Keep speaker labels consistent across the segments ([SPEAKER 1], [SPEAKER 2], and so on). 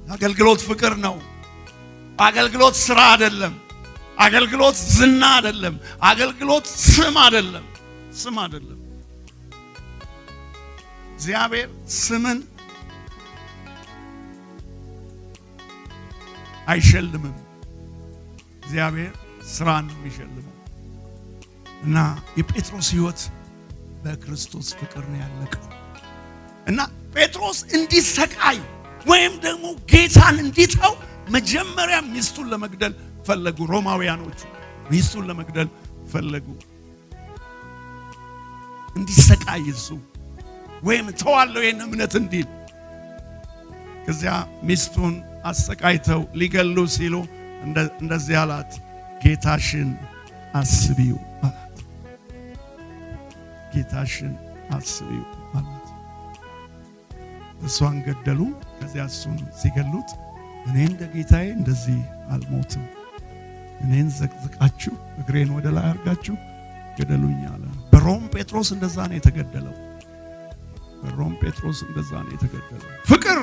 [SPEAKER 1] አገልግሎት ፍቅር ነው። አገልግሎት ስራ አይደለም። አገልግሎት ዝና አይደለም። አገልግሎት ስም አይደለም። ስም አይደለም። እግዚአብሔር ስምን አይሸልምም። እግዚአብሔር ስራን ነው የሚሸልመው። እና የጴጥሮስ ሕይወት በክርስቶስ ፍቅር ነው ያለቀው። እና ጴጥሮስ እንዲሰቃይ ወይም ደግሞ ጌታን እንዲተው መጀመሪያ ሚስቱን ለመግደል ፈለጉ። ሮማውያኖቹ ሚስቱን ለመግደል ፈለጉ። እንዲሰቃይ እሱ ወይም ተዋለው ይህን እምነት እንዲል። ከዚያ ሚስቱን አሰቃይተው ሊገሉ ሲሉ እንደዚህ አላት፣ ጌታሽን አስቢው አላት። ጌታሽን አስቢው አላት። እሷን ገደሉ። ከዚያ እሱን ሲገሉት እኔ እንደ ጌታዬ እንደዚህ አልሞትም፣ እኔን ዘቅዝቃችሁ እግሬን ወደ ላይ አድርጋችሁ ገደሉኝ አለ። በሮም ጴጥሮስ እንደዛ ነው የተገደለው። በሮም ጴጥሮስ እንደዛ ነው የተገደለው። ፍቅር፣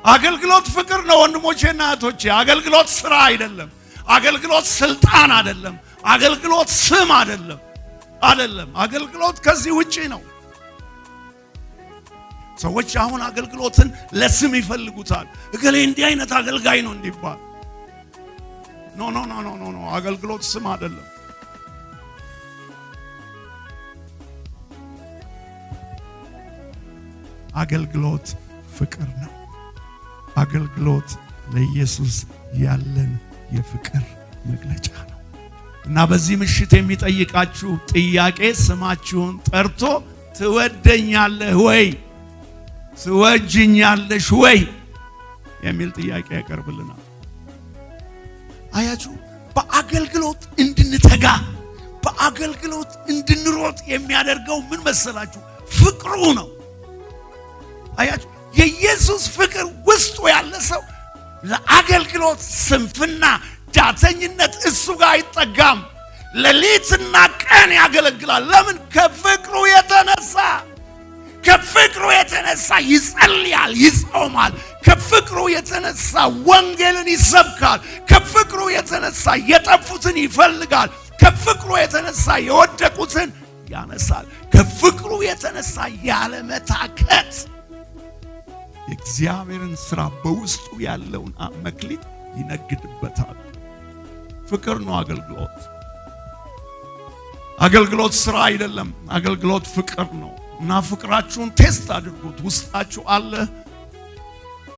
[SPEAKER 1] አገልግሎት ፍቅር ነው ወንድሞቼና እህቶቼ። አገልግሎት ስራ አይደለም። አገልግሎት ስልጣን አይደለም። አገልግሎት ስም አይደለም፣ አይደለም። አገልግሎት ከዚህ ውጪ ነው። ሰዎች አሁን አገልግሎትን ለስም ይፈልጉታል። እገሌ እንዲህ አይነት አገልጋይ ነው እንዲባል። No, no, no, no, no። አገልግሎት ስም አይደለም። አገልግሎት ፍቅር ነው። አገልግሎት ለኢየሱስ ያለን የፍቅር መግለጫ ነው። እና በዚህ ምሽት የሚጠይቃችሁ ጥያቄ ስማችሁን ጠርቶ ትወደኛለህ ወይ፣ ትወጅኛለሽ ወይ የሚል ጥያቄ ያቀርብልናል። አያችሁ፣ በአገልግሎት እንድንተጋ፣ በአገልግሎት እንድንሮጥ የሚያደርገው ምን መሰላችሁ? ፍቅሩ ነው። አያችሁ፣ የኢየሱስ ፍቅር ውስጡ ያለ ሰው ለአገልግሎት ስንፍና፣ ዳተኝነት እሱ ጋር አይጠጋም። ሌሊትና ቀን ያገለግላል። ለምን? ከፍቅሩ የተነሳ። ከፍቅሩ የተነሳ ይጸልያል፣ ይጾማል። ከፍቅሩ የተነሳ ወንጌልን ይሰብካል። ከፍቅሩ የተነሳ የጠፉትን ይፈልጋል። ከፍቅሩ የተነሳ የወደቁትን ያነሳል። ከፍቅሩ የተነሳ ያለመታከት የእግዚአብሔርን ሥራ በውስጡ ያለውን መክሊት ይነግድበታል። ፍቅር ነው አገልግሎት። አገልግሎት ስራ አይደለም። አገልግሎት ፍቅር ነው። እና ፍቅራችሁን test አድርጉት። ውስጣችሁ አለ።